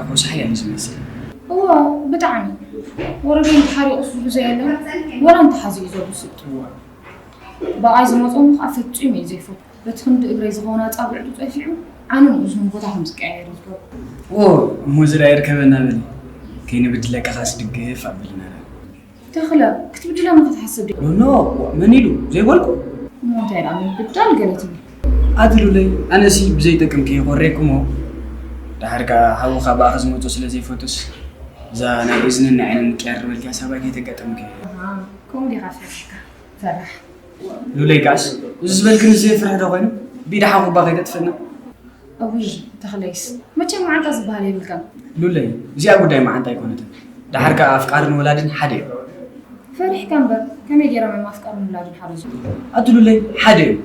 ርሑስ ሓያል እዩ ዝመስል። እዎ፣ ብጣዕሚ። ወረደይ ተሓሪቑ ዝብሉ ዘየለ፣ ወላ እንተሓዚ እዩ ዘሎ ስልጡ። ብኣይ ዝመጾም ከዓ ፈጺሙ እዩ ዘይፈቱ። በቲ ክንዲ እግረይ ዝኸውን ኣጻብዕቱ ጸፊዑ፣ ዓይኑን እዝኑን ቦታ ከም ዝቀያየር ይገብሮ። እዎ፣ እሞ ዝዳ የርከበና በሊ። ከይንብድለካ ኻስ ድግፍ ኣቢልና። ተኽለ፣ ክትብድለኒ ክትሓስብ ዲ? ኖ፣ ኖ፣ መን ኢሉ? ዘይበልኩ። እሞ እንታይ ደኣ ምብዳል ገለ ትብል? ኣቲ ሉለይ፣ ኣነሲ ብዘይጠቅም ከይኾሬኩሞ፣ ደሓር ከኣ ሓውኻ ብኣኺ ዝመጾ ስለ ዘይፈቱስ፣ እዛ ናይ እዝንን ናይ ዓይንን ምቅያር በልኪ ሓሳባ ከይተጋጠምኪ። ኣሃ፣ ከምኡ ዲኻ ፈሪሕካ? ፈራሕ። ሉለይ ከኣስ፣ እዚ ዝበልክኒ ዘይፍራሕ ዶ ኮይኑ? ብኢድ ሓውኹባ ከይተጥፍእና? እውይ፣ ተኽለይስ፣ መቸም መዓንጣ ዝበሃል የብልካን። ሉለይ፣ እዚኣ ጉዳይ መዓንጣ ኣይኮነትን። ደሓር ከኣ ኣፍቃርን ወላድን ሓደ እዮም። ፈሪሕካ እምበር፣ ከመይ ገይሮም እዮም ኣፍቃርን ወላድን ሓደ ዝኾኑ? ኣቲ ሉለይ፣ ሓደ እዮም።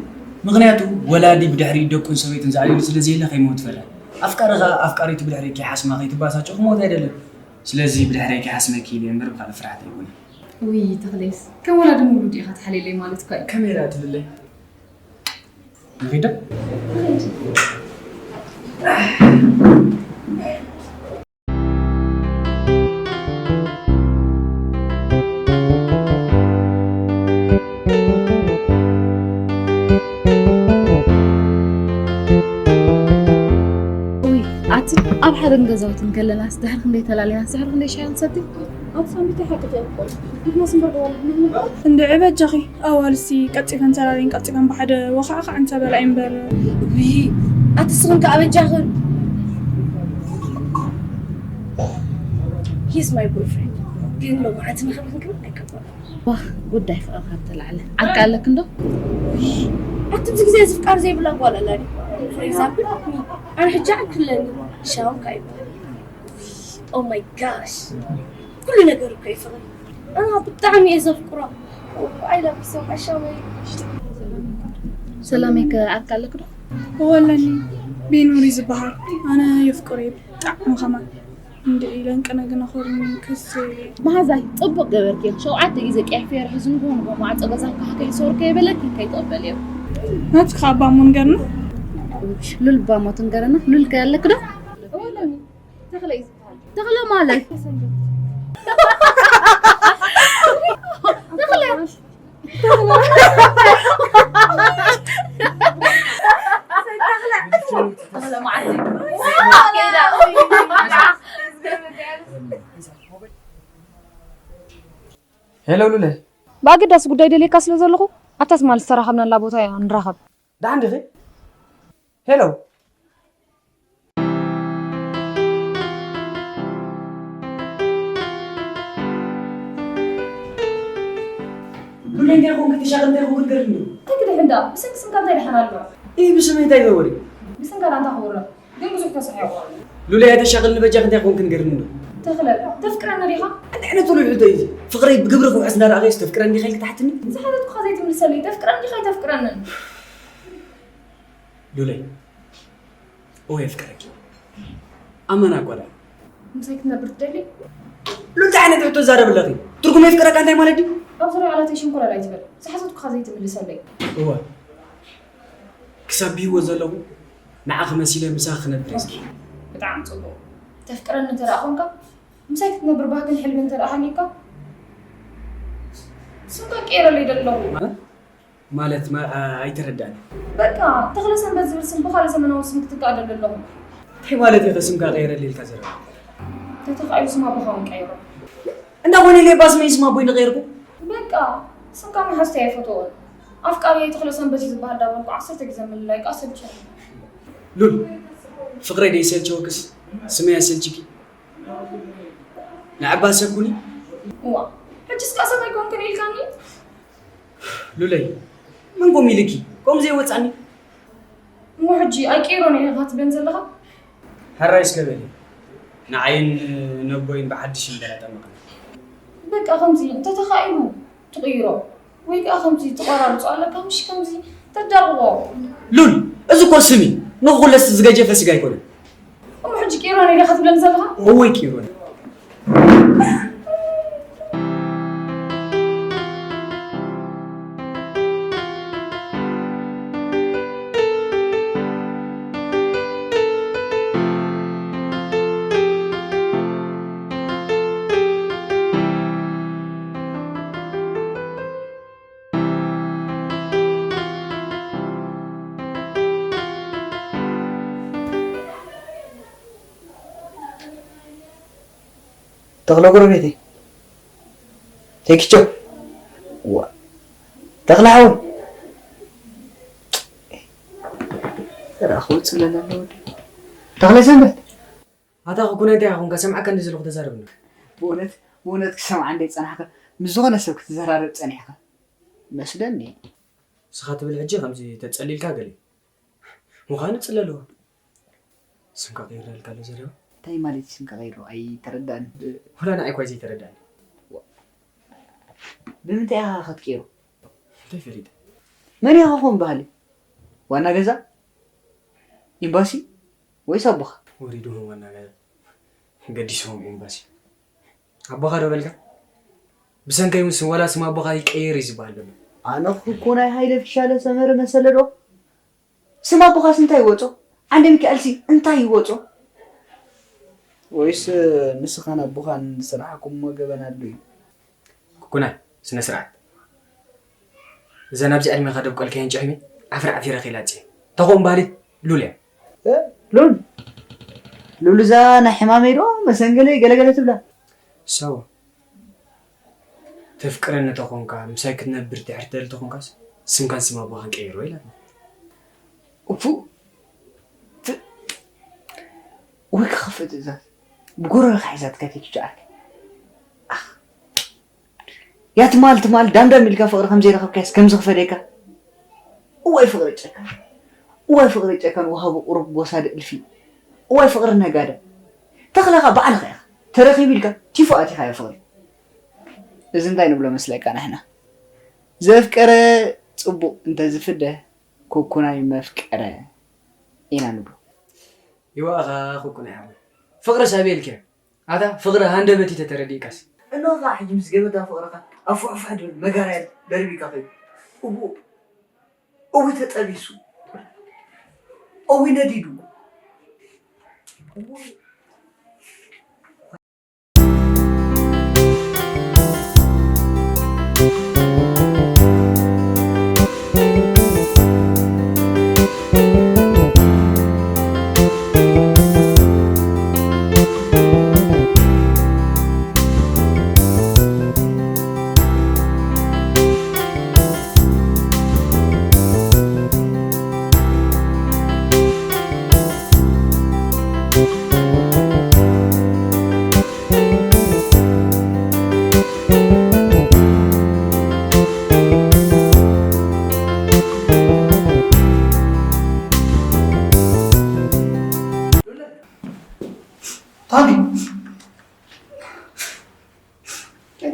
ምኽንያቱ፣ ወላዲ ብድሕሪ ደቁን ሰበይቱን ዝኣልየሉ ስለ ዘየለ ከይመውት ፈርሕ። ኣፍቃሪ ከኣ ኣፍቃሪቱ ብድሕሪ ከይሓስማ ከይትባሳጮ ክመውት ኣይደልን። ስለዚ ብድሕረይ ከይሓስመኪ ኢለ እምበር ብኻልእ ፍርሓት ኣይኮነን። ውይ፣ ተኽለይስ፣ ከም ወላድን ውሉድ ኢኻ ትሓልየለይ ማለት እኮ እዩ። ከመይ ደኣ ትብለይ? ንኺድ ዶ? ውይ፣ ኣቲ ኣብ ሓደን ገዛውትን ከለናስ ድሕሪ ክንደይ ተላሊናስ ድሕሪ ክንደይ ሻሂ ንሰቲ? ኣቲ ሳሚት ሓቂ ትብል። ንሕናስ እምበር ደዋል ንሕና። እንድዒ በጃኺ፣ ኣዋልሲ ቀልጢፈን ተላልየን ቀልጢፈን ብሓደ ወኻዕኻዕ እንተበላ እምበር። ውይ፣ ኣቲ ስኽን ከኣ በጃኽን። He's my boyfriend። ግን ሎማዓንቲ ንኽብርን ክብል ኣይከበርን። ዋህ፣ ጉዳይ ፍቕሪ ካብ ተላዕለ። ዓርኪ ኣለኪ እንዶ? ኣቲ ኣብዚ ግዜ እዚ ፍቃር ዘይብላ ጓል ኣላ ድዩ? For example፣ ኣነ ሕጂ ዓርኪ ኣለኒ። ሻውን ከኣ ይበሃል። Oh my gosh። ኩሉ ነገር እኮ እዩ ፍቕሪ። ኣነ ብጣዕሚ እየ ዘፍቅሮ። I love you so much ሻወይ። ሰላመይ ከ ዓርኪ ኣለኪ ዶ? እወ ኣለኒ። ቢኑሪ ዝበሃል። ኣነ የፍቅሮ እየ ብጣዕሚ ከማን። እንድዒ ለንቅነ ግን ኣኾርኒ ክስ። መሓዛይ፣ ጽቡቕ ገበርኪ። ሸውዓተ ግዜ ቀይሕ ፌሮ ሒዙ ንግሆ ንግሆ ማዕጾ ገዛ እንኳ ከይሰወር ከይበለኪ ከይትቕበልዮ። ናትኪ ከኣ ባሞ ንገርና። ሉል ባሞ ትንገረና። ሉል ከ ኣለኪ ዶ? እወ ኣለኒ። ተኽለ እዩ ዝበሃል። ተኽለ ማለት? ተኽለ። ሄሎ ሉለ። ብኣገዳሲ ጉዳይ ደልየካ ስለ ዘለኹ ኣብታ ትማሊ ዝተራኸብናላ ቦታ ንራኸብ። ደሓን ዲኺ? ሄሎ። ሉለ እንታይ ኾንክ? ተሻቕ እንታይ ኾንክ? ገርም እዩ። እንታይ ክድሕን ደኣ? ብሰንኪ ስምካ እንታይ ደሓን ኣሎ? ኢ ብስመይ እንታይ ገበሪ? ብስንካ ደኣ እንታይ ክውረ? ግን ብዙሕ ተሰሒቑ። ሉለ ኣይተሻቕልኒ በጃኺ እንታይ ኾንክ? ገርም እንዶ። ተኽለ፣ ተፍቅረኒ ዲኻ? እንታይ ዓይነት ውሉዕ ሕቶ እዩ እዚ? ፍቕረይ ብግብሪ ክውሕስ እንዳረኣኸዮስ ተፍቅረኒ ዲኻ ኢልክ ትሓትኒ? ዝሓተትኩኻ ዘይትምልሰለይ፣ ተፍቅረኒ ዲኻ ኣይተፍቅረንን? ሉለይ፣ እወ የፍቅረኪ። ኣመና እኳ ደኣ። ምሳይ ክትነብር ትደሊ? ሉል እንታይ ዓይነት ሕቶ ትዛረቢ ኣለኺ? ትርጉም የፍቅረካ እንታይ ማለት ድዩ? ኣብ ዙርያ ቃላተይ ሽንኮለል ኣይትበል። ዝሓተትኩኻ ዘይትምልሰለይ። እወ። ክሳብ ብህይወት ዘለኹ ንዓኺ መሲለ ምሳኺ ክነብር እየ። ኦኬ። ብጣዕሚ ጽቡቕ። ተፍቅረኒ እንተ ደኣ ኾንካ፣ ምሳይ ክትነብር ባህግን ሕልምን እንተ ደኣ ሃልዩካ፣ ስምካ ቀይረለይ ደለኹ። እ? ማለት ማ-፣ ኣ-፣ ኣይተረዳእን። በቃ፣ ተኽለ ሰንበት ዝብል ስም ብኻልእ ዘመናዊ ስም ክትካእ ደሊ ኣለኹ። እንታይ ማለት እዩ? ስምካ ቀይረለይ ኢልካ ዘረባ? ተተኻኢሉ ስም ኣቦኻ እውን ቀይሮ። እንዳ ኾነ ኢለ እባ ስመይ ስም ኣቦይ ንቐይርኩ? በቃ፣ ስምካ ምሓዝቲ ኣይፈትዎን። ኣፍቃሪየይ ተኽለ ሰንበት እዩ ዝበሃል ዳበልኩ ዓሰርተ ግዜ ምልላይ ከኣ ሰልችኒ። ሉል፣ ፍቕረይ ደይሰልቸወክስ ስመይ ኣሰልችኪ? ንዕባ ሰብ ኩኒ። እዋ፣ ሕጂስ ከኣ ሰብ ኣይኮንክን ኢልካኒ? ሉለይ፣ መን ከምኡ ኢልኪ? ከምኡ ዘይወጻኒ። እሞ ሕጂ ኣይቀይሮን እየ ኢኻ ትብለኒ ዘለኻ? ሕራይ እስከ በሊ። ንዓይን ነቦይን ብሓድሽ እምበር ኣጠመቕና። በቃ ከምዚ እንተተኻኢሉ ትቕይሮ። ወይ ከኣ ከምዚ ትቆራርጾ ኣለካ፣ ምሽ ከምዚ ተዳቕቦ። ሉል፣ እዚ እኮ ስም እዩ። ንኹለስ ዝገጀፈ ስጋ ኣይኮነን። እሞ ሕጂ ቂሮን ኢኻ ትብለኒ ዘለኻ? እወ፣ ቂሮን። ተኽለ ጎረቤተይ። ቴኪቾ። ዋ። ተኽለ ሓወይ። ተራኹ ጽለል ኣለዎ ድዩ? ተኽለ ሰንበት። ኣታ ክኩነ እንታይ ኢኻ ኮንካ? ሰምዓካ እንዲ ዘለኹ ተዛረብኒ። ብእውነት፣ ብእውነት ክሰምዓ እንደ ጸናሕካ፣ ምስ ዝኾነ ሰብ ክትዘራረብ ጸኒሕካ። መስለኒ። ንስኻ ትብል ሕጂ ከምዚ ተጸሊልካ ገለ። ምዃኑ ጽለልዎ። ስምካ ቀይረልካ ኣሎ ዘረባ። እንታይ ማለት እዩ ስምካ ቀይሩ? ኣይተረዳእን። ብ-፣ ወላ ንዓይ እኳ ዘይተረዳእኒ። ዋ-፣ ብምንታይ ኢኻ ክትቀይሮ? እንታይ ፈሊጠ? መን ኢኻ ኾን በሃሊ? ዋና ገዛ? ኤምባሲ? ወይስ ኣቦኻ? ወሪድዎም ዋና ገዛ። ገዲስዎም ኤምባሲ። ኣቦኻ ዶ በልካ? ብሰንከይ እውን ስም ዋላ ስም ኣቦኻ ይቀየር እዩ ዝበሃል ዘሎ። ኣነ እኮ ናይ ሃይለ ፊሻለ ሰመረ መሰለ ዶ? ስም ኣቦኻስ እንታይ ይወጾ? ዓንደ ሚካኤልሲ እንታይ ይወጾ? ወይስ ንስኻን ኣቦኻን ዝሰራሕኩምዎ ገበን ኣሎ እዩ? ኩኩናይ፣ ስነ ስርዓት። እዘን ኣብዚ ዕድሜኻ ደብቆልካየን ጭሕሚ ዓፍር ዓፊረ ከይላጽየ። ተኾም ባህሊ ሉል እያ። እ? ሉል? ሉል እዛ ናይ ሕማመይ ዶ መሰንገለይ ገለገለ ትብላ? ሰው ተፍቅረኒ ተኾንካ፣ ምሳይ ክትነብር ትሕር ትደሊ ተኾንካስ፣ ስምካን ስም ኣቦኻን ቀይሮ ኢላትኒ። እፉ፣ ት-፣ ወይ ክኸፍእ ትእዛዝ። ብጎረረኻ ሒዛትካ ተይትውጽእ ዓርከይ። ኣኽ። ያ ትማል ትማል ዳምዳም ኢልካ ፍቕሪ ከም ዘይረኸብካስ ከም ዝኽፈደካ። እዋይ ፍቕሪ ጨካን። እዋይ ፍቕሪ ጨካን ወሃቢ ቁሩብ ወሳዲ እልፊ። እዋይ ፍቕሪ ነጋደ። ተኽለኻ ባዕልኻ ኢኻ። ተረኺቡ ኢልካ ቲፎ ኣቲኻዮ ፍቕሪ። እዚ እንታይ ንብሎ መስለካ ንሕና? ዘፍቀረ ጽቡቕ እንተዝፍደ ኩኩናይ መፍቀረ ኢና ንብሎ። ይዋእኻ ኩኩናይ ሓወይ። ፍቕርስ ኣበይ ኢልካዮ? ኣታ ፍቕሪ ሃንደበት እዩ ተተረዲእካስ። እነሆ ኸዓ ሕጂ ምስ ገበታ ፍቕርኻ ኣፉሕፉሕ ድብል መጋርያ ደርቢካ ከይዱ። እዎ፣ እዊ ተጠቢሱ። እዊ ነዲዱ። እዎ። ታሚ፣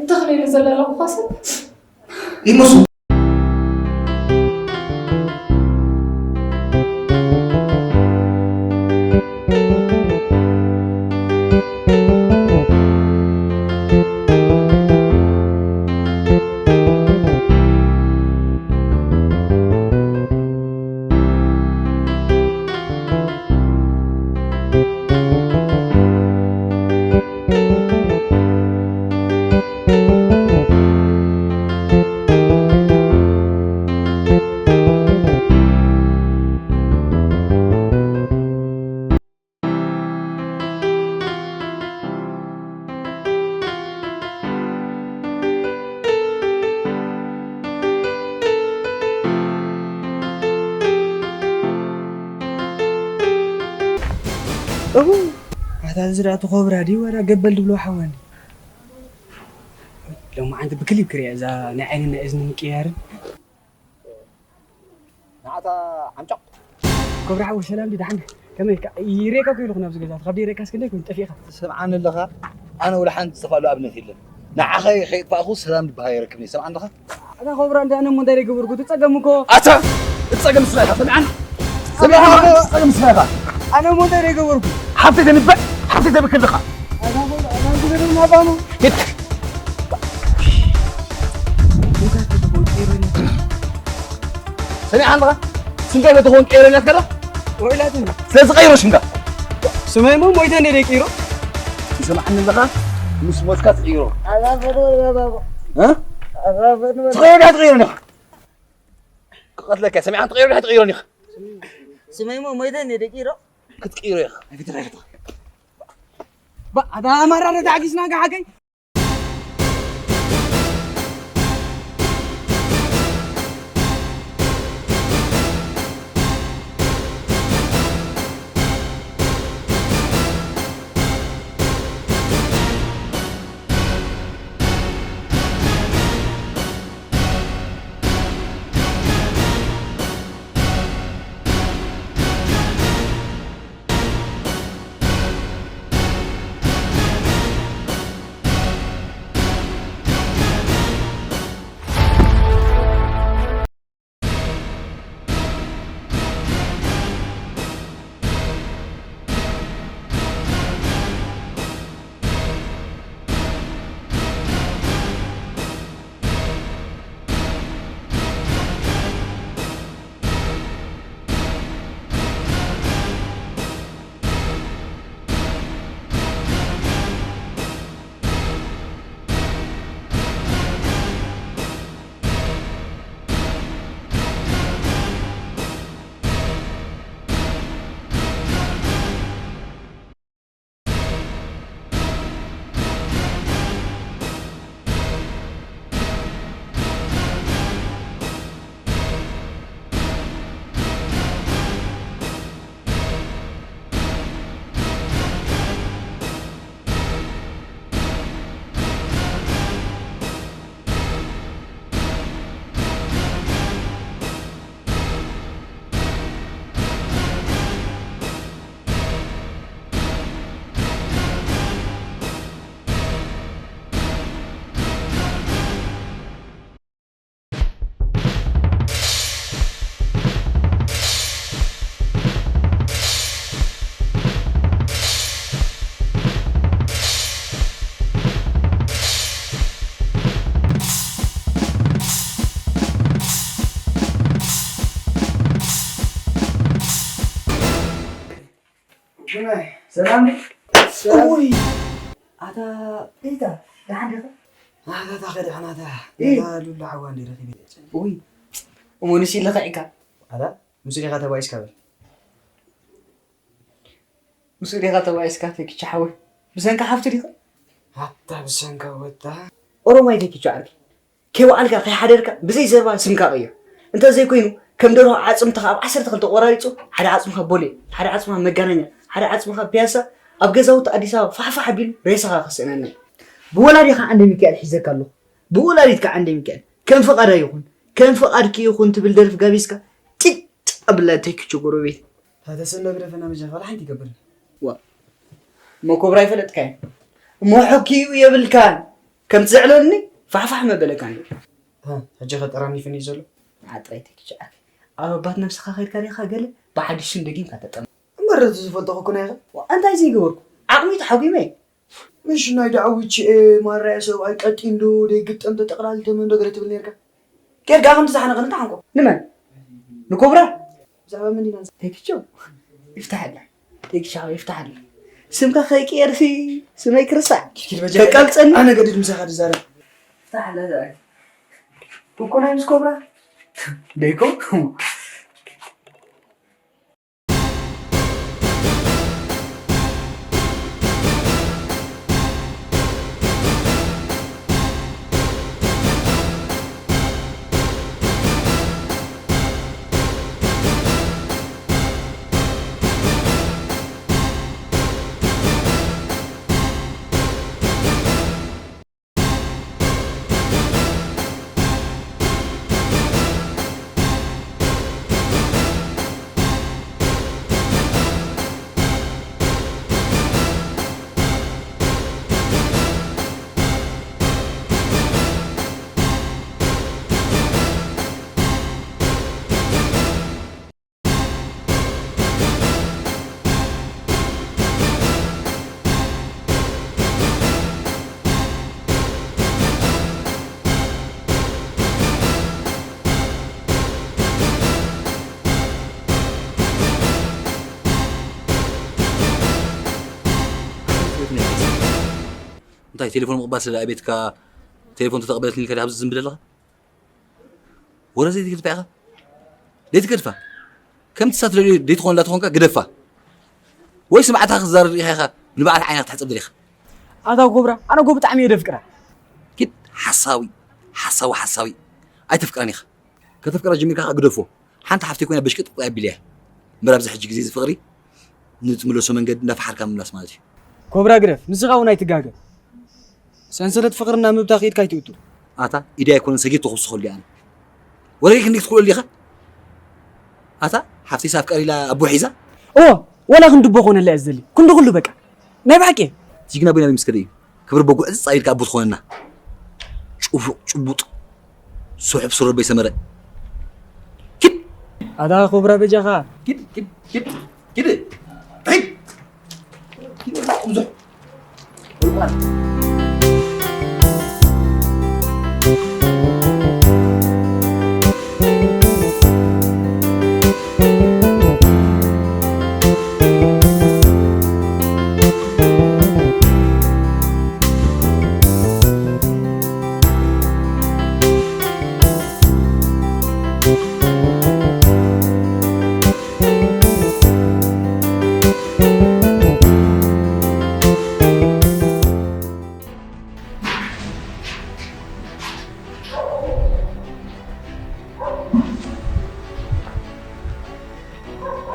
ተኽሊሉ ዘለለኹ ሰብ ይመስሉ። እሁ፣ ኣታ እዚ ደኣ እቲ ኮብራ ድዩ ዋላ ገበል ድብሎ ሓወኒ? ሎማዓንቲ ብክሊፕ ክሪኣ እዛ ናይ ዓይንን ናይ እዝኒ ምቅያርን። ንዓታ ዓምጫቕ። ኮብራ ሓወይ ሰላም ድዩ ደሓን? ከመይ ኢልካ? ይሪኤካ እኮ ኢሉኹ ናብዚ ገዛ። ካብ ደይሪኤካስ ክንደይ ኮይኑ ጠፊእካ? ትሰምዓኒ ኣለኻ? ኣነ ወላ ሓንቲ ዝጠፍኣሉ ኣብነት የለን። ንዓኸ ከይጥፋእኹ ሰላም ዝበሃል ኣይረክብን እየ። ትሰምዓኒ ኣለኻ? ኣታ ኮብራ እንዳ ኣነ እሞ እንታይ ደይገበርኩ? እቲ ጸገም እኮ ኣታ እቲ ጸገም ንስኻ ኢኻ። ሰሚዓኒ? ሰሚዓኒ? እቲ ጸገም ንስኻ ኢኻ። ኣነ እሞ እንታይ ደይገበርኩ? ሓብተይ ተንበዕ፣ ሓብተይ ተብክል ኢኻ። ኣታ ኮብራ፣ ኣታ ግደለና ባኑ። ሂድ። ሰሚዓኒ ኣለኻ? ስምካ ይፈትኹን ቀይሮ ኢላትካ ዶ? ወይላትኒ። ስለዚ ቀይሮ ሽምካ። ስመይ እሞ ሞይተ እንደ ደይቀይሮ። ትሰምዓኒ ኣለኻ? ምስ ሞትካ ትቕይሮ። ኣዛፈር ወይ ባባቦ። እ? ኣዛፈር ወይ ትቕይሮ ዲኻ ትቕይሮ ዲኻ? ክቐትለካ እየ። ሰሚዓኒ ትቕይሮ ዲኻ ትቕይሮ ዲኻ? ስመይ እሞ ሞይተ እንደ ደይቀይሮ። ክትቅይሮ ኢኻ። ኣይፍትሕ፣ ኣይፍትሕ። ኣታ ኣማራ ተታዕጊስና ጋሓገይ። ሰላም። ሰላም። ኡይ። ኣታ ፒታ፣ ደሓን ዲኻ? ኣታ ታኸ ደሓን ኣታ። እ። ኣታ ሉላ ሓዋ እንዲ ረኺበ። ኡይ። እሞ ንስ ኢለ ኸዒካ? ኣታ ምስ ኢኻ ተባኢስካ በል። ምስ ኢኻ ተባኢስካ ተኪቻ ሓወይ። ብሰንካ ሓፍቲ ዲኻ? ኣታ ብሰንካ ወታ። ኦሮማይ ተኪቻ ዓርኪ። ከይወዓልካ ከይሓደርካ ብዘይ ዘረባ ስምካ ቀይር። እንተዘይኮይኑ ከም ደርሆ ዓጽምትኻ ኣብ ዓሰርተ ክልተ ቆራሪጹ ሓደ ዓጽምኻ ቦሌ፣ ሓደ ዓጽምኻ መጋነኛ፣ ሓደ ዓጽምኻ ፒያሳ ኣብ ገዛውቲ ኣዲስ ኣበባ ፋሕፋሕ ኣቢሉ ሬሳኻ ክስእነና እዩ። ብወላዲኻ ዓንደ ሚካኤል ሒዘካ ኣለኹ። ብወላዲትካ ዓንደ ሚካኤል ከም ፍቓዳ ይኹን ከም ፍቓድኪ ይኹን ትብል ደርፊ ጋቢዝካ ጭጭ ኣብላ ተኪቹ ጎረቤት። ታተሰ መግደፈና መጃ ካልእ ሓንቲ ይገብር። ዋ፣ መኮብራ ኣይፈለጥካዮን። እሞ ሕክዩ የብልካን። ከም ትዝዕለኒ ፋሕፋሕ መበለካን። እ፣ ሕጂ ኸ ጠራኒፍኒ እዩ ዘሎ? ዓጥራይ ተኪቻ ዓርኪ። ኣብ ኣባት ነብስኻ ኸይድካ ዲኻ ገለ ብሓድሽ ስም ደጊምካ ተጠም-? እምበር እቲ ዝፈልጦ ክኩና ኢኻ? ዋ፣ እንታይ ዘይገበርኩ? ዓቕሚ ተሓጒመ። ምሽ ናይ ዳዊት ቺኤ ማራያ ሰብኣይ ቀጢን ዶ ደይግጠም ተጠቕላሊ ተመን ዶ ገለ ትብል ነርካ? ኬድካ ከምቲ ዝሓነቐኒ ተሓንቆ። ንመን? ንኮብራ? ብዛዕባ መን ኢና ንዛ-? ቴክቾ፣ ይፍታሐላ። ቴክቻ፣ ይፍታሐላ። ስምካ ከይቅየርሲ ስመይ ክርስዕ። ኪድ በጃ። ከቀብጸኒ? ኣነ ገድድ ምሳኻ ድዛረብ። ይፍታሐላ ዘርኣይ። እኮ ናይ ምስ ኮብራ? ደይኮ? እንታይ ቴሌፎን ምቕባል ስለ ኣቤትካ ቴሌፎን ተተቐበለትኒ ኢልካ ድኣ ኣብዚ ዝዝንቢ ዘለኻ? ወረ ዘይትገድፋ ኢኻ? ዘይትገድፋ? ከምቲ ንሳ ትደልዮ ዘይትኾን እንዳ ተኾንካ ግደፋ። ወይ ስምዓትኻ ክትዛረብ ርኢኻ ኢኻ ንባዕልኻ ዓይንኻ ክትሕጸብ ደሊኻ? ኣታ ኮብራ፣ ኣነ እኮ ብጣዕሚ እየ ደፍቅራ። ኪድ ሓሳዊ፣ ሓሳዊ፣ ሓሳዊ። ኣይተፍቅራን ኢኻ። ከተፍቅራ ጀሚርካ ከዓ ግደፎ። ሓንቲ ሓፍተይ ኮይና በሽቅጥቅጥ ኣቢለያ። እምበር ኣብዚ ሕጂ ግዜ እዚ ፍቕሪ ንትምለሶ መንገዲ እንዳፈሓርካ ምምላስ ማለት እዩ። ኮብራ ግደፍ፣ ንስኻ እውን ኣይትጋገ። ሰንሰለት ፍቕርና ምብታ ክኢድካ ኣይትእቱ። ኣታ ኢደይ ኣይኮነን ሰጊር ተኹስኸሉ ኣነ። ወረይ ክንዲ ክትክእሉ ኢኻ። ኣታ ሓፍተይ ኣፍቃሪ ኢላ ኣቦ ሒዛ። እዎ፣ ወላ ክንዲ ኣቦ ኮነላ እየ ዝደሊ። ክንዲ ኩሉ በቃ። ናይ ብሓቂ። ጅግና ቦይና ምስ ከደ እዩ። ክብሪ በጉዕ ዝጻ ኢልካ ኣቦ ትኾነና። ጭቡጥ ጭቡጥ። ስሑብ ስሩር በይሰመረ። ኪድ። ኣታ ኮብራ በጃኻ። ኪድ፣ ኪድ፣ ኪድ፣ ኪድ። ኪድ። ኪድ፣ ቁምዙሕ።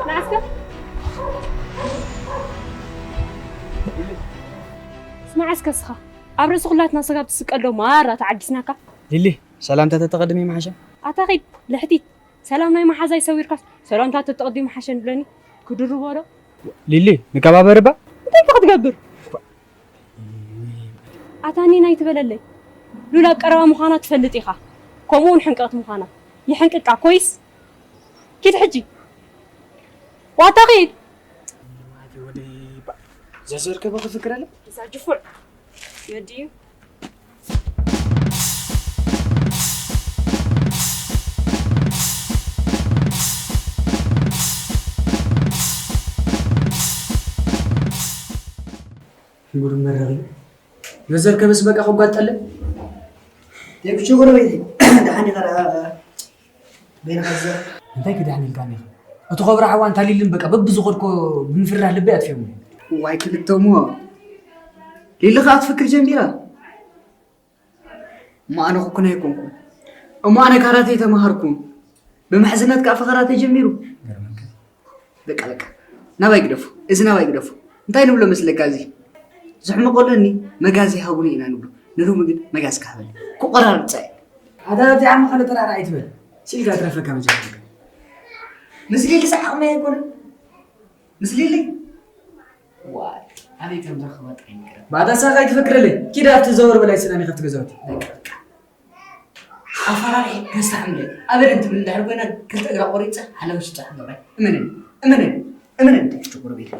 ንዓስከ? ስማዕ እስከ እስኻ፣ ኣብ ርእሲ ኩላትና ስጋብ ትስቀል ዶ ማራ ተዓጊስናካ? ሊሊ፣ ሰላምታ ተተቐድሚ ምሓሸ። ኣታ ኺድ፣ ልሕቲት፣ ሰላም ናይ መሓዛይ ሰዊርካስ ሰላምታ ተተቐድሚ ምሓሸ እንብለኒ? ክድርቦ ዶ? ሊሊ፣ ንከባበር እባ። እንታይ ኢኻ ክትገብር? ኣታ ኒና ኣይትበለለይ። ሉላ ኣብ ቀረባ ምዃና ትፈልጥ ኢኻ። ከምኡ እውን ሕንቅቕቲ ምዃና። ይሕንቅቃ ኮይስ? ኪድ ሕጂ። ዋታ ኺድ። ዘዘርከበ ክፍክር ኣለ? እዛ ጅፉዕ። መድዩ። ጉድ መረሪ። ዘዘርከበስ በቃ ክጓጠለ። የብቹ ጎረቤት ደሓን ዲኻ? በይንኻ ትዛረብ። እንታይ ክድሕን ኢልካኒ ኢኻ? እቲ ኮብራ ሓዋ እንታ ሊልን በቃ በብዝኸድኮ ብምፍርራህ ልበይ ኣጥፊኦምኒ። ዋይ ክልተሞ። ሊሊ ኸኣ ትፍክር ጀሚራ። እሞ ኣነ ኩኩን ኣይኮንኩን። እሞ ኣነ ካራቴ ተማሃርኩ። ብምሕዝነት ከኣ ፈኸራ ተጀሚሩ። ገርመልካ። በቃ በቃ። ናባይ ግደፉ። እዚ ናባይ ግደፉ። እንታይ ንብሎ መስለካ እዚ? ዝሕመቐሉ እኒ መጋዝ ይሃቡኒ ኢና ንብሎ። ንሎሚ ግን መጋዝ ክሃበኒ። ክቆራርብ ጸየ። ኣታ ኣብዚኣ መቐለ ጠራራ ኣይትበል። ሲልካ ትረፈካ መጀመርያ። ምስ ሊሊ ዝዓቕመ ኣይኮነን። ምስ ሊሊ? ዋይ፣ ኣበይ ከም ዝረኽባ ጥራይ ይንገረኒ። ባታ ሳኻ ኣይትፈክረለይ። ኪድ ኣብቲ ዘወር በላይ ስናኒ ከፍቲ ገዛውቲ። በቃ፣ በቃ። ኣፈራሪሕ ከስተዕምለ። ኣበደን ትብል እንድሕር ኮይና ክልተ እግራ ቆሪፀ ሓላዊ ሽጣ ክገብራ። እመነኒ፣ እመነኒ፣ እመነኒ። ትሕቲ ጎረቤት።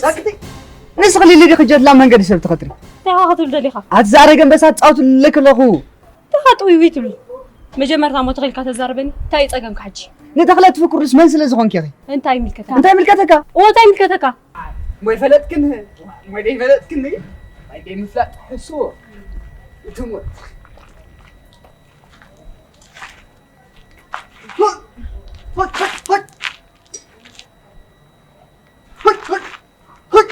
ሳክቲ ንስኺ ሊሊ ዲኺ ጀድላ መንገዲ ሰብ ትኸትሪ? እንታይ ኢኻ ክትብል ደሊኻ? ኣቲ ዝኣረገ ኣንበሳ ትጻወትለይ ከለኹ። እንታይ ኢኻ ጥውይውይ ትብል? መጀመርታ እሞ ተኺልካ ተዛረበኒ። እንታይ እዩ ጸገምካ ሕጂ? ንተኽለ ትፍቅሩስ መን ስለ ዝኾንኪ ኢኺ? እንታይ ይምልከተካ? እንታይ ይምልከተካ? እዎ፣ እንታይ ይምልከተካ? ወይ ፈለጥክን ወይ ደይፈለጥክን። ናይ ደይምፍላጥ ሕስዎ። እትሞ። ሆይ! ሆይ! ሆይ! ሆይ! ሆይ! ሆይ! ሆይ!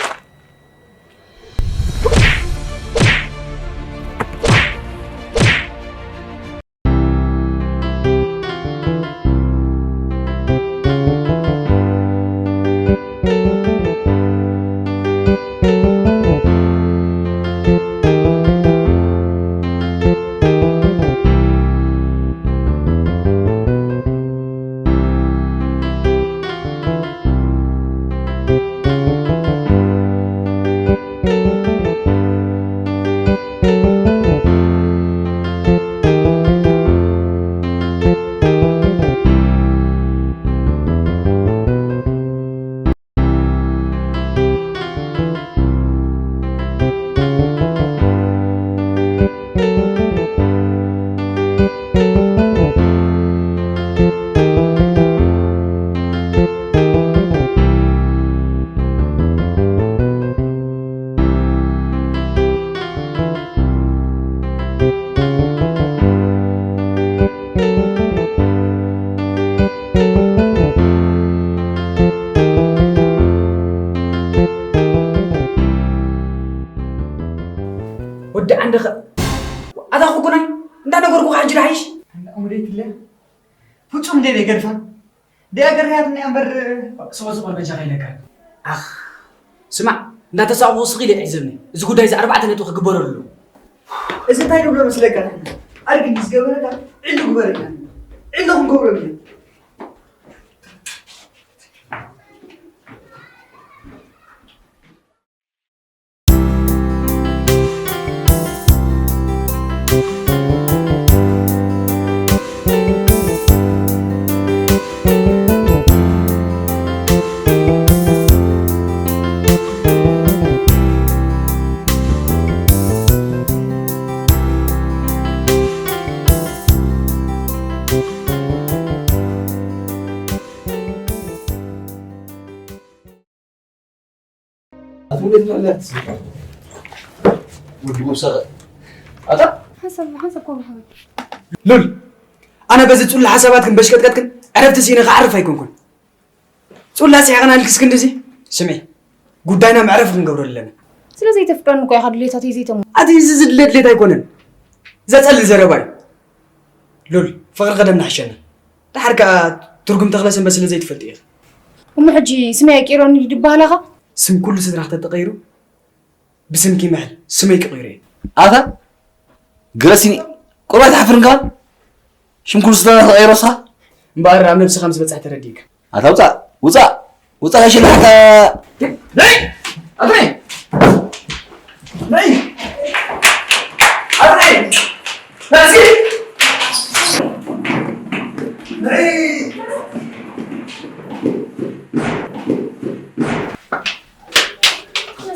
ወዲ ዓንዲ ኸ ኣታ ኩኩናይ እንዳነገርኩ ሓጅ ዳሕሽ ኣንዳ እሙደይትለ ፍጹም ደይ ገድፋ ደያ ገርያትና እምበር ስቆ ስቆ በጃኻ ኢለካ ኣኽ ስማዕ እንዳተሳቑ ስቕ ኢለ ይሕዘኒ እዚ ጉዳይ እዚ ኣርባዕተ ነጥቢ ክግበረሉ ኣለዎ እዚ እንታይ ንብሎ መስለካ ኣድግ ዝገበረካ ዕሉ ግበረልና ዕሉ ክንገብረሉ ኣትውለድ ማለት ወዲ ጎብሰኸ ኣታ ሓንሳብ ሓንሳብ ኮብርሃዊ ሉል ኣነ በዚ ጹላ ሓሳባትክን በሽቀጥቀጥክን ዕረፍቲ ስኢነ ክዓርፍ ኣይኮንኩን ጹላ ሲሕቕና ልክስ ክንድዚ ስምዒ ጉዳይና መዕረፊ ክንገብሮ ኣለና ስለ ዘይተፍቅረኒ እኮ ኢኻ ድሌታተይ ዘይተሞ ኣቲ እዚ ዝድለ ድሌት ኣይኮነን ዘጸልል ዘረባ እዩ ሉል ፍቕሪ ቀደም ንሓሸና ደሓር ከኣ ትርጉም ተኽለ ሰንበት ስለ ዘይትፈልጥ ኢኺ እሞ ሕጂ ስመይ ኣቂሮኒ ድበሃላኻ ስም ኩሉ ስድራኽ ተተቐይሩ ብስምኪ ምሕል ስመይ ክቕይሮ እየ ኣታ ግረሲኒ ቁርባይ ትሓፍርን ከማን ሽም ኩሉ ስድራና ተቐይሮሳ እምበኣር ኣብ ነብስኻ ምስ በጻሕ ተረዲእካ ኣታ ውፃእ ውፃእ ውፃእ ከሽልሓካ ነይ ኣትነይ ነይ ኣትነይ ናዚ ነይ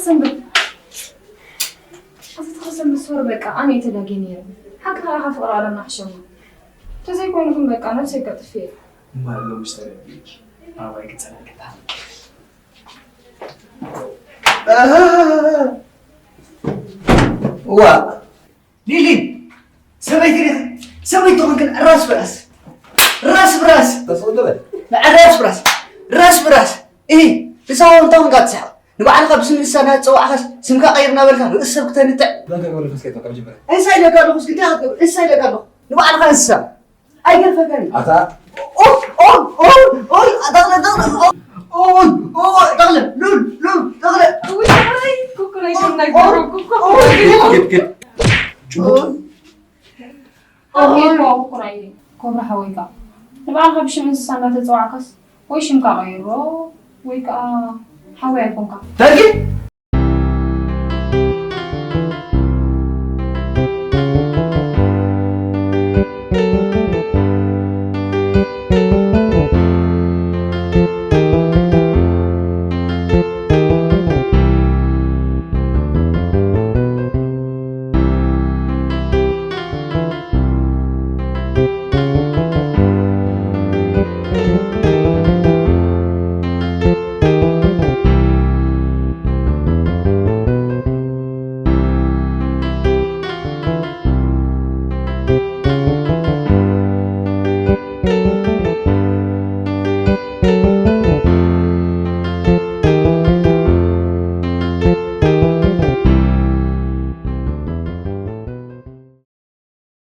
ሰንበት እዚ ተኸሰ ምስወር በቃ ኣነ እየ ተዳጌ ነይረ ሓቂ ከኣ ኢኻ ፍቕሪ ኣለና ሕሸማ ተዘይኮይኑ ግን በቃ ነብሰይ ከጥፍእ እየ እምበኣር ሎምስ ተረዲእኪ ኣባይ ክጸናግታ ዋ ሊሊ ሰበይቲ ዲኻ ሰበይቲ ኮንክን ራስ ብራስ ራስ ብራስ ተስቁጥበ ራስ ብራስ ራስ ብራስ እ ንሳውን ታውን ጋር ትስሐቅ ንባዕልኻ ብስም ንሳ እናተፀዋዕኻስ ስምካ ቀይር እናበልካ ርእሲ ሰብ ክተንጥዕ እንታይ ገበረ ፈስከት ካብ ጀመረ እንሳ ኢለካ ኣለኹስ ግዳ ክትገብር እንሳ ኢለካ ኣለኹ ንባዕልኻ እንስሳ ኣይገርፈካን ኣታ ኦይ ኦይ ኦይ ኦይ ኣታለ ኣታለ ኦይ ኦይ ኣታለ ሉል ሉል ኣታለ ውይ ኩኩናይ ከም ናይ ጎሮ ኩኩ ኪድ ኪድ ኪድ ጭቡጥ ኣቤት ኩኩናይ ኮብራ ሓወይካ ንባዕልካ ብሽም እንስሳ እንዳተጸዋዕካስ ወይ ሽምካ ቀይሮ ወይ ከዓ ሓወይ ኣይኮንካ ተርኪ